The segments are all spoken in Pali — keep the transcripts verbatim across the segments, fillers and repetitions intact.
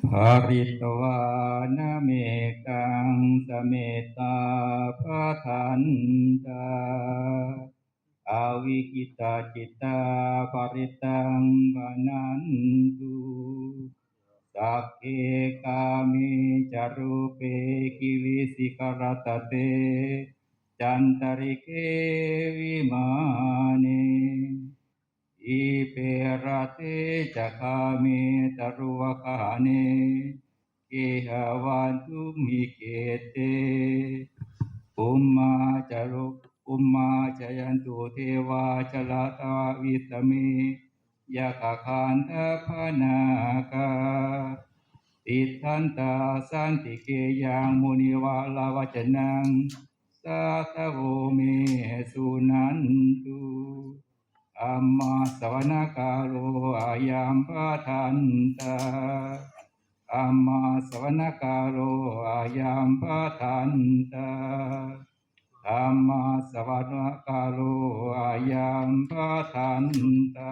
Pharitvāna mettaṃ samettā bhadantā, avikkhittacittā parittaṃ bhaṇantu. Sagge kāme ca rūpe girisikharataṭe cantalikkhe vimāne, dīpe raṭṭhe ca gāme taruvanagahane gehavatthumhi khette, bhummā ca ro-, bhummā cāyantu devā jalathalavisame yakkhagandhabbanāgā, tiṭṭhantā santike yaṃ munivaravacanaṃ sādhavo me suṇantu. Dhammassavanakālo ayambhadantā. Dhammassavanakālo ayambhadantā. Dhammassavanakālo ayambhadantā.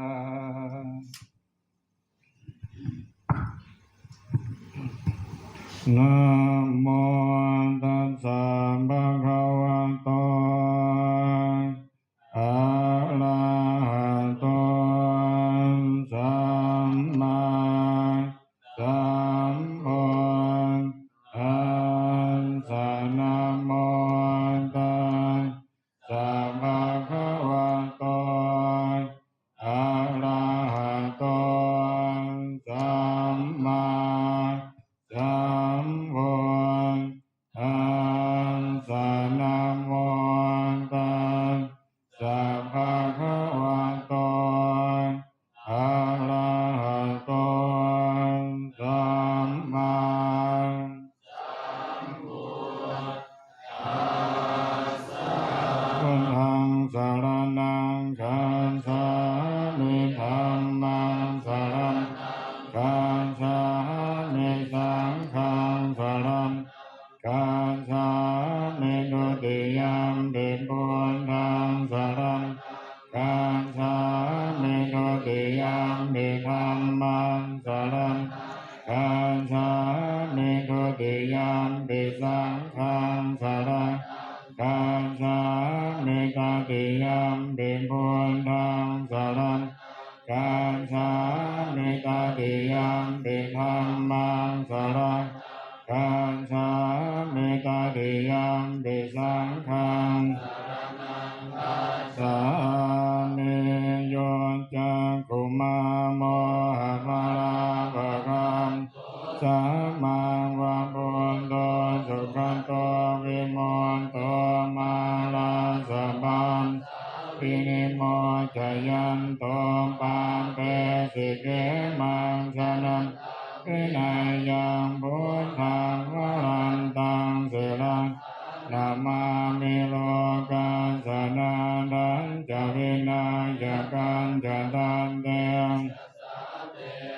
Namo tassa bhagavato arahato sammāsambuddhassa. Namo tassa bhagavato arahato sammāsambuddhassa. Namo tassa bhagavato arahato sammā Buddhaṃ saraṇaṃ gacchāmi. Dhammaṃ saraṇaṃ gacchāmi. Saṅghaṃ saraṇaṃ gacchāmi. Dutiyampi buddhaṃ saraṇaṃ gacchāmi. Dutiyampi dhammaṃ saraṇaṃ gacchāmi. Dutiyampi saṅghaṃ saraṇaṃ gacchāmi. Tatiyampi buddhaṃ saraṇaṃ gacchāmi. Tatiyampi dhammaṃ saraṇaṃ gacchāmi. Tatiyampi saṅghaṃ saraṇaṃ gacchāmi. Yo cakkhumā mohamalāpakaṃ sāmaṃ va buddho sugato vimutto mārassa pāṇā vinimocayanto pāpesi khemaṃ janataṃ vineyyaṃ. Buddhaṃ varantaṃ sirasā namāmi lokassa nāthañca vināyakañca tantejasā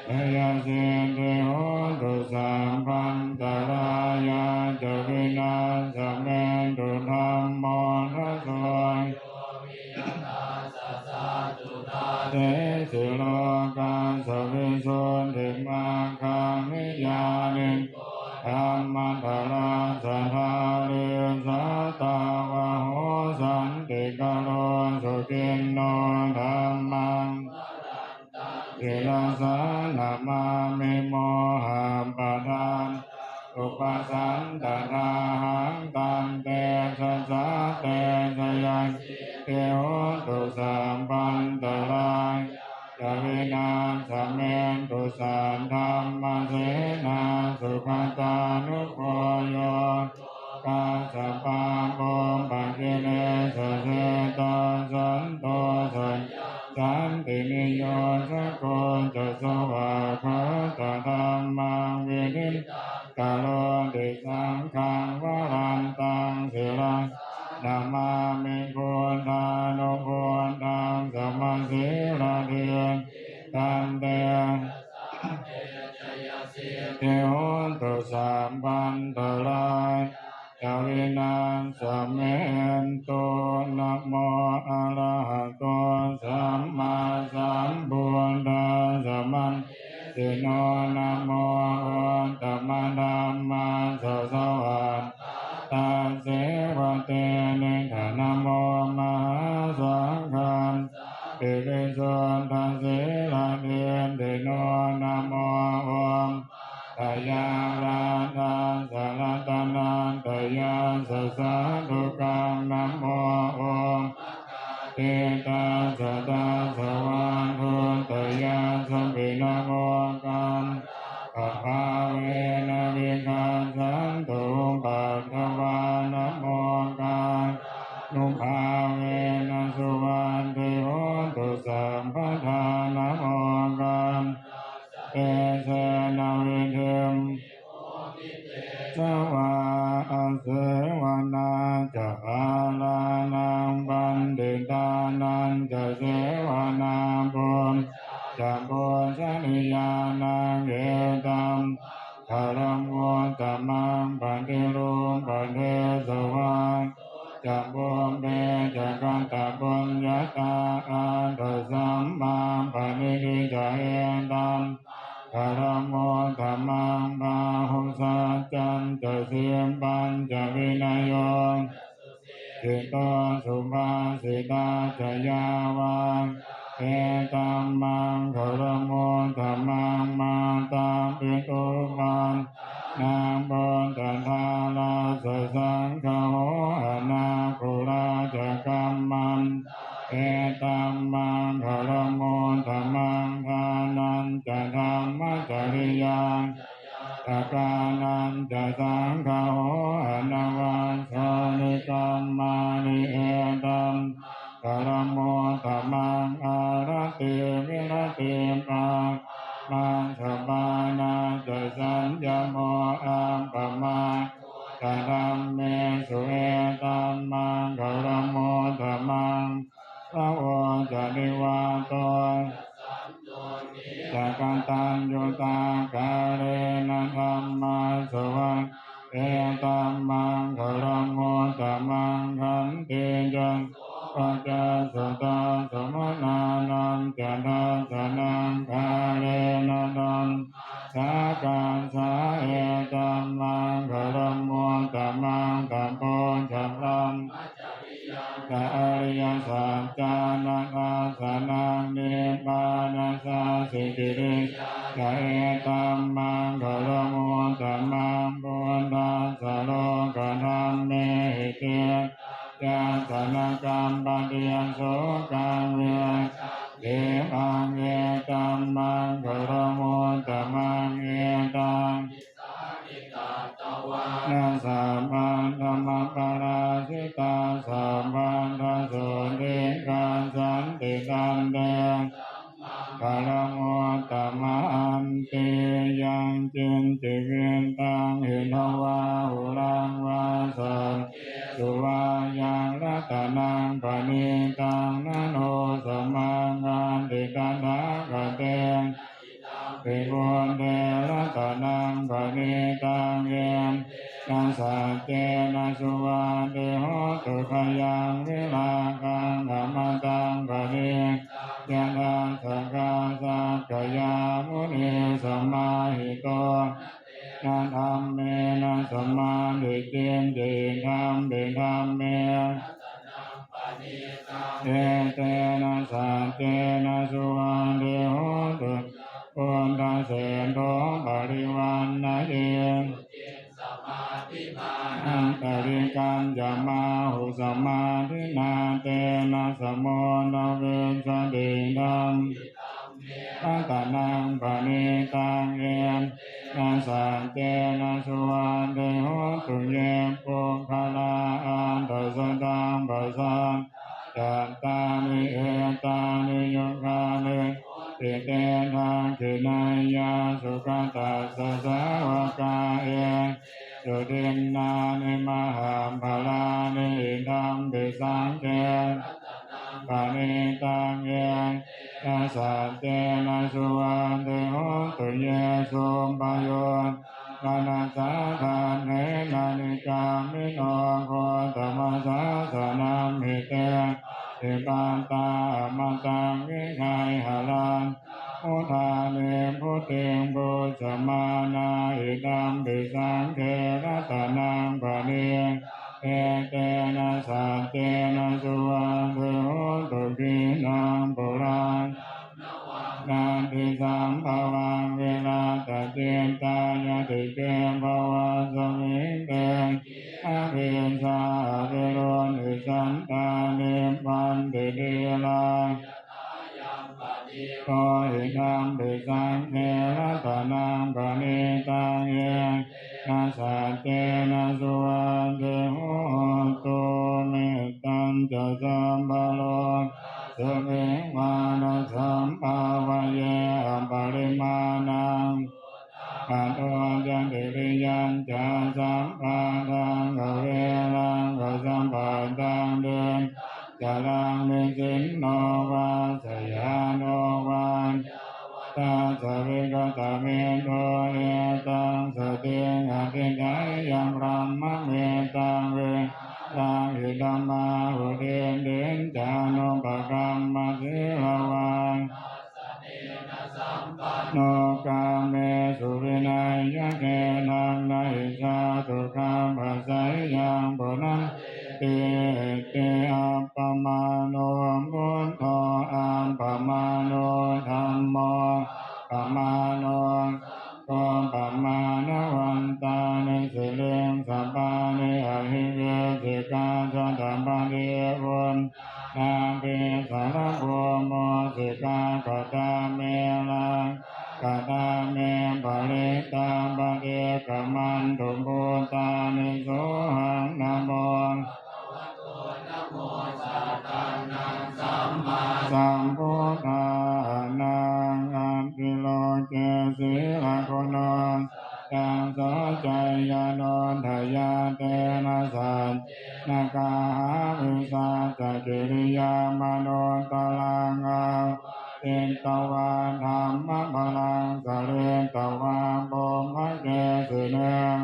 te jayasiddhi hotu sabbantarāyā ca vināsamentu. Dhammo dhajo yo viya tassa satthu dasesi lokassa visuddhimaggaṃ niyyāniko dhammadharassa dhārī sātāvaho santikaro suciṇṇo. Dhammaṃ sirasā namāmi mohappadālaṃ upasantadāhaṃ tantejasā te jayasiddhi hotu sabbantarāyā ca vināsamentu. Saddhammasenā sugatānugo yo lokassa pāpūpakilesajetā santo sayaṃ santiniyojako ca svākkhātadhammaṃ viditaṃ karoti. Saṅghaṃ varantaṃ sirasā namāmi buddhānubuddhaṃ samasīladiṭṭhiṃ tantejasā te jayasiddhi hotu sabbantarāyā ca vināsamentu. Namo arahato sammāsambuddhassa mahesino. Namo bhāvena vigacchantu upaddavā. Namo kāruṇikānubhāvena suvatthi hotu sabbadā. Namo kāruṇikātejena vidhimhi bodhitejavā. Asevanā ca bālānaṃ, paṇḍitānañca sevanā, pūjā ca pūjanīyānaṃ, etam maṅgalam uttamaṃ. Paṭirūpadesavāso ca, pubbe ca katapuññatā, attasammāpaṇidhi ca, etam maṅgalam uttamaṃ. Bāhusaccañca sippañca, vinayo ca susikkhito, subhāsitā ca yā vācā, etam maṅgalam uttamaṃ. Mātāpituupaṭṭhānaṃ, puttadārassa saṅgaho, anākulā ca kammantā, etam maṅgalam uttamaṃ. Dānañca dhammacariyā ca, ñātakānañca saṅgaho, anavajjāni kammāni, etam maṅgalam uttamaṃ. Āratī viratī pāpā, majjapānā ca saññamo, appamādo ca dhammesu, etam maṅgalam uttamaṃ. Gāravo ca nivāto ca, santuṭṭhī ca kataññutā, kālena dhammassavanaṃ, etam maṅgalam uttamaṃ. Khantī ca sovacassatā, samaṇānañca dassanaṃ, kālena dhammasākacchā, etam maṅgalam uttamaṃ. Tapo ca brahmacariyañca, ariyasaccāna dassanaṃ, nibbānasacchikiriyā ca, etam maṅgalam uttamaṃ. Phuṭṭhassa lokadhammehi, cittaṃ yassa na kampati, asokaṃ virajaṃ khemaṃ, etam maṅgalam uttamaṃ. Etādisāni katvāna, sabbatthamaparājitā, sabbattha sotthiṃ gacchanti, tantesaṃ maṅgalam uttamanti. Yaṅkiñci vittaṃ idha vā huraṃ vā, saggesu vā yaṃ ratanaṃ paṇītaṃ, na no samaṃ atthi tathāgatena, idampi buddhe ratanaṃ paṇītaṃ, etena saccena suvatthi hotu. Khayaṃ virāgaṃ amataṃ paṇītaṃ, yadajjhagā sakyamunī samāhito, na tena dhammena samatthi kiñci, idampi dhamme ratanaṃ paṇītaṃ, etena saccena suvatthi hotu. Buddhaseṭṭho parivaṇṇayī, suciṃ samādhimānantarikañcamāhu, samādhinā tena samo na vijjati, idampi dhamme ratanaṃ paṇītaṃ, etena saccena suvatthi hotu. Ye puggalā aṭṭha sataṃ pasatthā, cattāri etāni yugāni honti, te dakkhiṇeyyā sugatassa sāvakā, etesu dinnāni mahapphalāni, idampi saṅghe ratanaṃ paṇītaṃ, etena saccena suvatthi hotu. Ye suppayuttā manasā daḷhena, nikkāmino gotamasāsanamhi, te pattipattā amataṃ vigayha, laddhā mudhā nibbutiṃ bhuñjamānā, idampi saṅghe ratanaṃ paṇītaṃ, etena saccena suvatthi hotu. Khīṇaṃ purāṇaṃ navaṃ natthi sambhavaṃ, virattacittāyatike bhavasmiṃ, te khīṇabījā avirūḷhichandā, nibbanti dhīrā yathāyampadī, Ito idampi saṅghe ratanaṃ paṇītaṃ, etena saccena suvatthi hotu. Mettañca sabbalokasmiṃ mānasambhāvaye aparimāṇaṃ. Uddhaṃ adho ca tiriyañca asambādhaṃ averaṃ asapattaṃ. Tiṭṭhañcaraṃ nisinno vā sayāno vā yāvatassa vigatamiddho, etaṃ satiṃ adhiṭṭheyya brahmametaṃ vihāraṃ idhamāhu. Diṭṭhiñca anupagamma sīlavā dassanena sampanno, kāmesu vineyya gedhaṃ na hi jātu gabbhaseyyaṃ punaretīti. Appamāṇo buddho, appamāṇo dhammo, appamāṇo saṅgho, pamāṇavantāni siriṃsapāni ahi vicchikā satapadī uttā nābhī sarabū mūsikā. Katā me rakkhā, katā me parittā, paṭikkamantu bhūtāni. Sohaṃ namo bhagavato, namo sattannaṃ sammāsambuddhānaṃ. Atthi loke sīlaguṇo sattaṃ, soceyyanuddayā tena saccena kāhāmi saccakiriyamanuttaraṃ. Āvajjitvā dhammabalaṃ saritvā brahmake siriṃ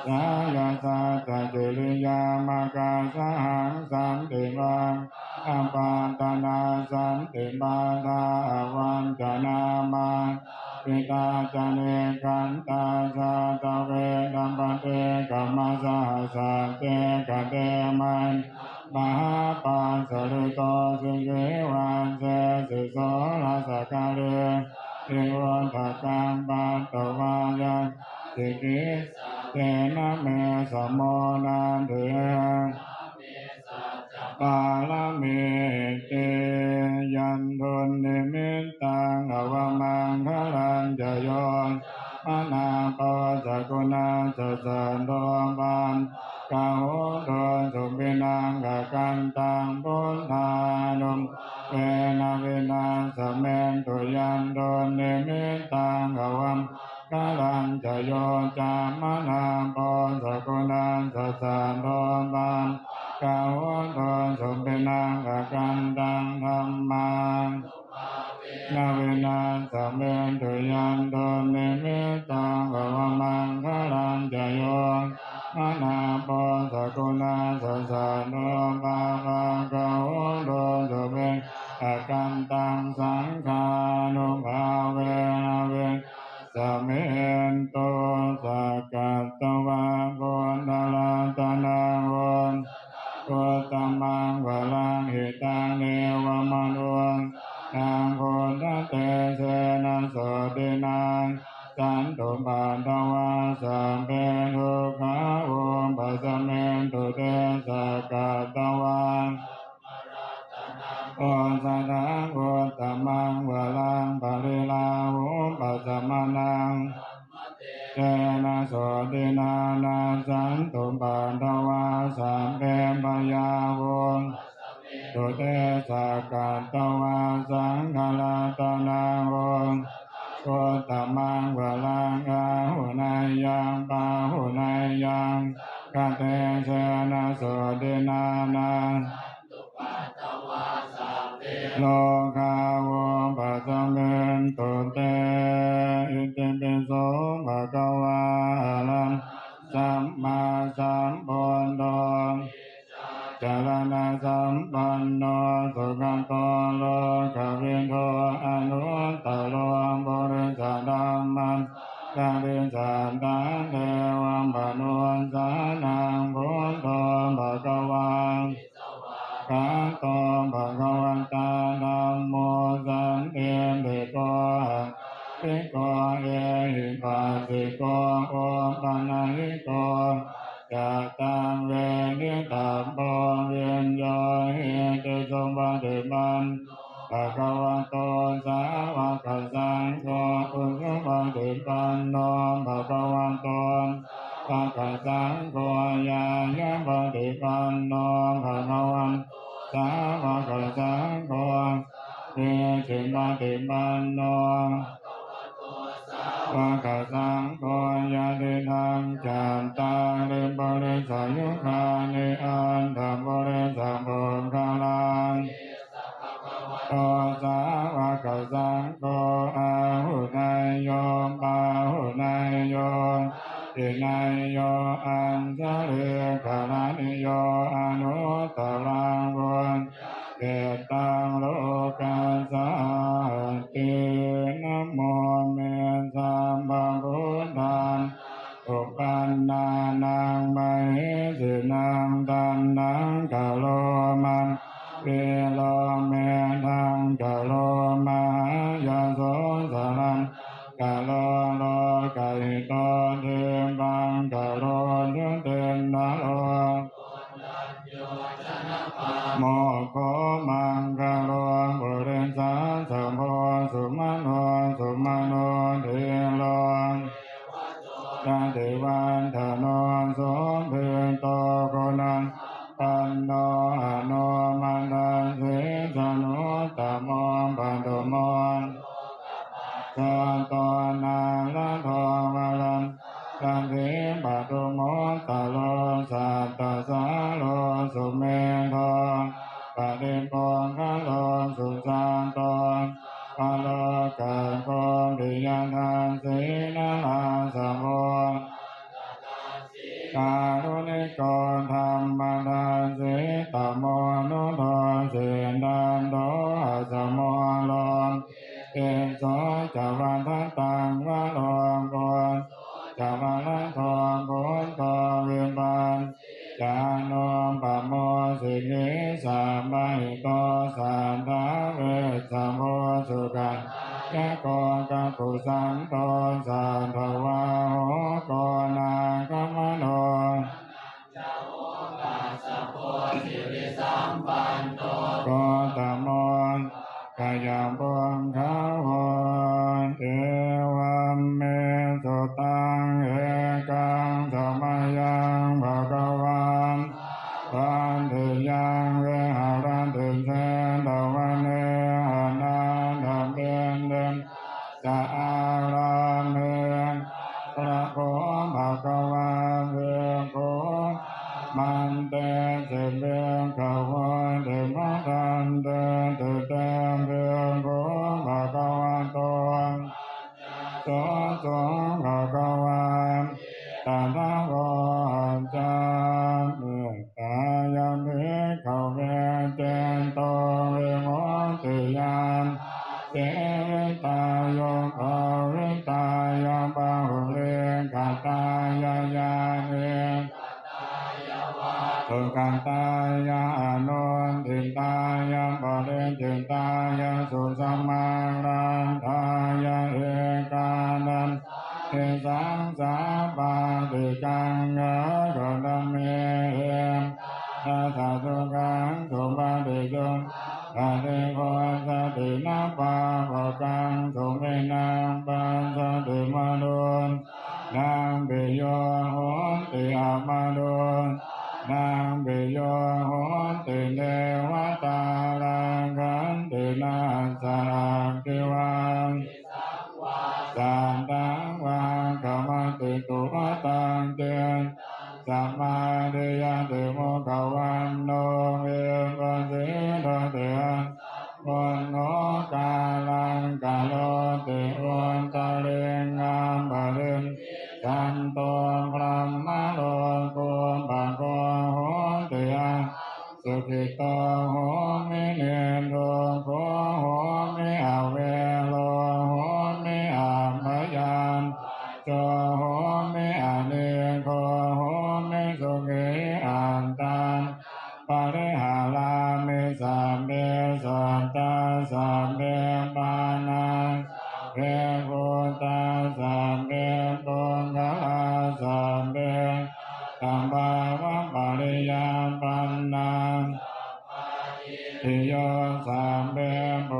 saccabalamavassāya saccakiriyamakāsahaṃ. Santi pāpā pāpattanā, santi pādā avañcanā, mātā pitā ca nikkhantā jātaveda paṭikkama. Saha sacce kate mayhaṃ mahāpajjalito, sikhī vajjesi soḷasa karīsāni. Udakaṃ patvā yathā sikhī, santena me samo natthi. Esa me saccapāramīti. Yandunnimittaṃ avamaṅgalañca, yo cāmanāpo sakuṇassa saddo, pāpaggaho dussupinaṃ akantaṃ, buddhānubhāvena vināsamentu. Yandunnimittaṃ avamaṅgalañca, yo cāmanāpo sakuṇassa saddo, pāpaggaho dussupinaṃ akantaṃ, dhammānubhāvena vināsamentu. Yandunnimittaṃ avamaṅgalañca, yo cāmanāpo sakuṇassa saddo, pāpaggaho dussupinaṃ akantaṃ, saṅghānubhāvena vināsamentu. Sakkatvā buddharatanaṃ osadhaṃ uttamaṃ varaṃ, hitaṃ devamanussānaṃ, buddhatejena sotthinā, nassantupaddavā sabbe, dukkhā vūpasamentu te. Sakkatvā osadhaṃ uttamaṃ varaṃ, pariḷāhūpasamanaṃ, dhammatejena sotthinā, nassantupaddavā sabbe, bhayā vūpasamentu te. Sakkatvā saṅgharatanaṃ osadhaṃ uttamaṃ varaṃ, āhuneyyaṃ pāhuneyyaṃ, saṅghatejena sotthinā, nassantupaddavā sabbe, rogā vūpasamentu te. Itipi so bhagavā arahaṃ sammāsambuddho, vijjācaraṇasampanno sugato lokavidū, anuttaro purisadammasārathi satthā devamanussānaṃ buddho bhagavāti. Svākkhāto bhagavatā dhammo sandiṭṭhiko akāliko ehipassiko opanayiko paccattaṃ veditabbo viññūhīti. Supaṭipanno bhagavato sāvakasaṅgho, ujupaṭipanno bhagavato sāvakasaṅgho, ñāyapaṭipanno bhagavato sāvakasaṅgho, sāmīcipaṭipanno sāvakasaṅgho, yadidaṃ cattāri purisayugāni aṭṭha purisapuggalā, esa bhagavato sāvakasaṅgho, āhuneyyo pāhuneyyo dakkhiṇeyyo añjalikaraṇīyo anuttaraṃ puññakkhettaṃ lokassāti. Namo me sabbabuddhānaṃ uppannānaṃ mahesinaṃ. Taṇhaṅkaro mahāvīro, medhaṅkaro mahāyaso, saraṇaṅkaro lokahito, dīpaṅkaro jutindharo, koṇḍañño janapāmokkho, maṅgalo purisāsabho, sumano sumano dhīro, devacco mativaḍḍhano, sobhito guṇasampanno, anomadassī januttamo, padumo lokapajjoto, nārado vara- sārathī, padumu taro sattasāro, sumedho paṭipuggalo, sujato sabbalokaggo, piyadassī narāsabho, kāruṇiko tammadassī, tamonudo, siddhattho hasamo, loke tisso ca vadattaṃ, varo putto ca varado, puttho vippaññāno, pamodati, sabbahito satthā, vessabhū sukhadāyako, kakusandho satthavāho, koṇāgamano ca okāsa- bho, sirisampanno gotamo, sakyapuṅgavo. Evaṃ me sutaṃ. Ekaṃ samayaṃ bhagavā sāvatthiyaṃ viharati jetavane anāthapiṇḍikassa ārāme. Tatra kho bhagavā bhikkhū āmantesi bhikkhavoti. Bhadanteti te bhikkhū bhagavato paccassosuṃ. Bhagavā etadavoca. Mettāya bhikkhave cetovimutti ñāṇasevitāya bhāvitāya bahulīkatāya yānī- katāya vatthukatāya anuṭṭhitāya paricitāya susamāraddhāya ekādasānisaṃsapāṭikaṅkhā katame ekādasasukhaṃ supati sukhaṃ adhigacchati na pāpakaṃ supinaṃ passati marut- tānaṃ piyo hoti amanussānaṃ piyo hoti devatā rakkhanti nāssa aggi vā visaṃ vā satthaṃ vā kamati tuvaṭaṃ cittaṃ samādhiyati mukhavaṇṇo vippasīdati asammūḷho kālaṃ karoti uttariṃ appaṭivijjhanto brahmalokūpago hoti. Ahaṃ sukhito homi niddukkho homi avero homi abyāpajjho homi anīgho homi sukhī attānaṃ pariharāmi. Sabbe sattā sabbe pāṇā sabbe bhūtā sabbe puggalā sabbe attabhāvapariyāpannā sabbā itthiyo sabbe pu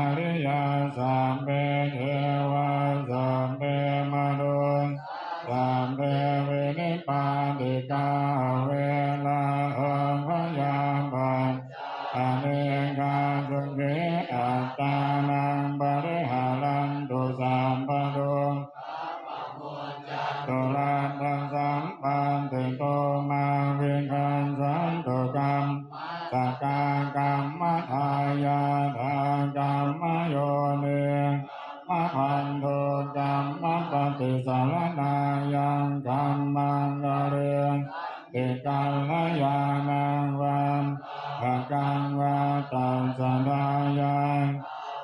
ariyā sabbe devā sabbe manussā sabbe vinipātikā averā abyāpajjhā anīghā sukhī attānaṃ pariharantu sabbadukkhaṃ pamuccantu. Laddhasampattito mā vigacchantu kammassakā kammadāyādā kammayonī kammabandhū kammapaṭisaraṇā yaṃ kammaṃ karissanti kalyāṇaṃ vā pāpakaṃ vā tassa dāyādā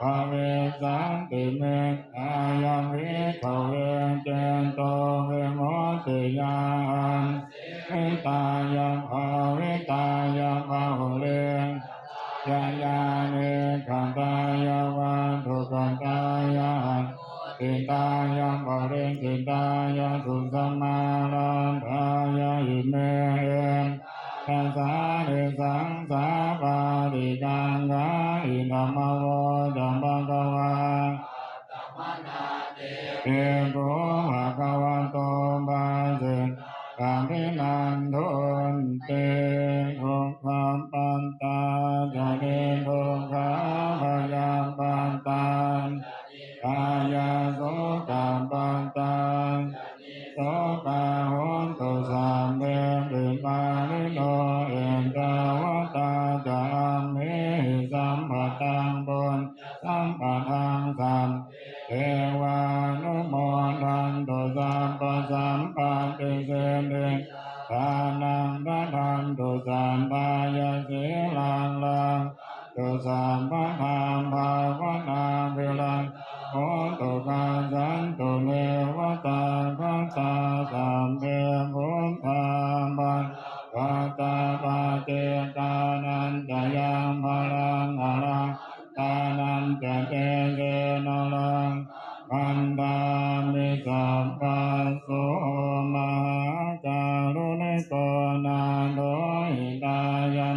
bhavissanti. Mettāya bhikkhave cetovimuttiyā āsevitāya bhāvitāya bahulīkatāya yānīkatāya vatthukatāya anuṭṭhitāya paricitāya susamāraddhāya ime ettāvāsānisaṃsā pāṭikaṅkhā. Idamavoca bhagavā. Bhikkhu bhagavato bhāsitaṃ abhinandunti. Dukkhappattā ca niddukkhā bhayappattā ca nibbhayā sokappattā ca nissokā hontu sabbepi pāṇino. Ettāvatā ca amhehi sambhataṃ puññasampadaṃ sabbe devānumodantu sabbasampattisiddhiyā. Dānaṃ dadantu saddhāya sīlaṃ rakkhantu sabbadā bhāvanābhiratā hontu gacchantu devatāgatā. Sabbe buddhā balappattā paccekānañca yaṃ balaṃ arahantānañca tejena rakkhaṃ bandhāmi sabbaso. Mahākāruṇiko nātho hitāya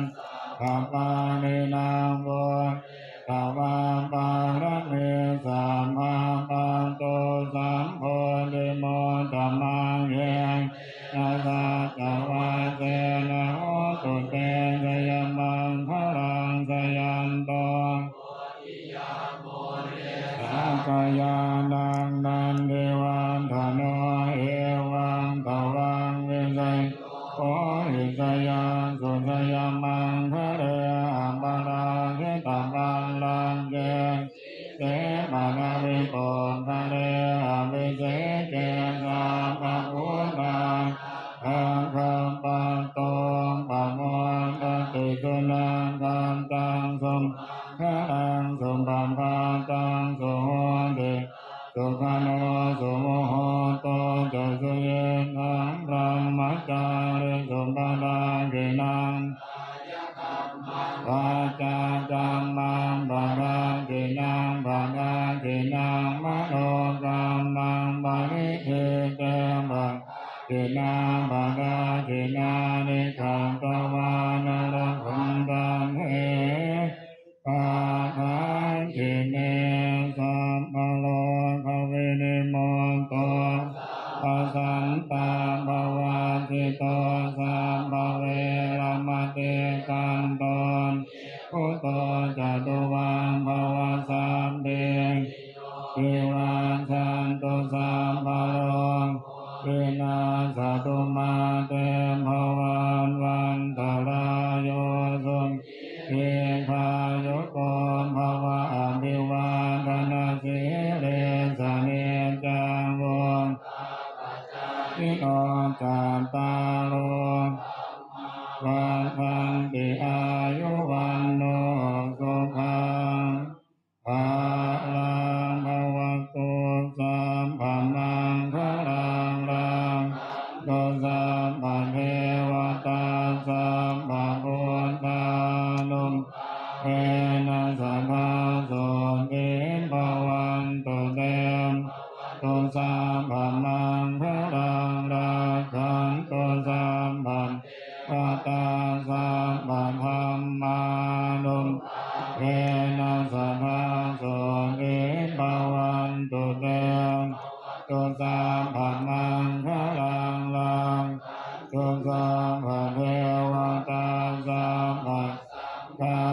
sabbapāṇinaṃ pūretvā pāramī sabbā patto sambodhimuttamaṃ etena saccavajjena hotu te jayamaṅgalaṃ. Jayanto bodhiyā mūle sakyānaṃ nandivaḍḍhano evaṃ tvaṃ vijayo hohi jayassu jayamaṅgale aparājitapallaṅke sīse paṭhavipokkhare abhiseke sabbabuddhānaṃ aggappatto pamodati. Sunakkhattaṃ sumaṅgalaṃ supabhātaṃ suhuṭṭhitaṃ sukhaṇo sumuhutto ca suyiṭṭhaṃ brahmacārisu padakkhiṇaṃ vācākammaṃ padakkhiṇaṃ padakkhiṇaṃ manokammaṃ paṇidhī te padakkhiṇā padakkhiṇāni katvāna labhantatthe padakkhiṇe. Sabbarogavinimutto sabbasantāpavajjito sabbaveramatikkanto nibbuto ca tuvaṃ bhava. Sabbītiyo vivajjantu sabbarogo vinassatu mā te bhavatvantarāyo sukhī dīghāyuko bhava. Abhivādanasīlissa niccaṃ vuḍḍhāpacāyino cattāro dhammā vaḍḍhanti āyu vaṇṇo sukhaṃ balaṃ. Bhavatu sabbamaṅgalaṃ rakkhantu sabbadevatā sabbabuddhānubhāvena sadā sotthī bhavantu te. Bhavatu sabbamaṅgalaṃ rakkhantu sabbadevatā Tha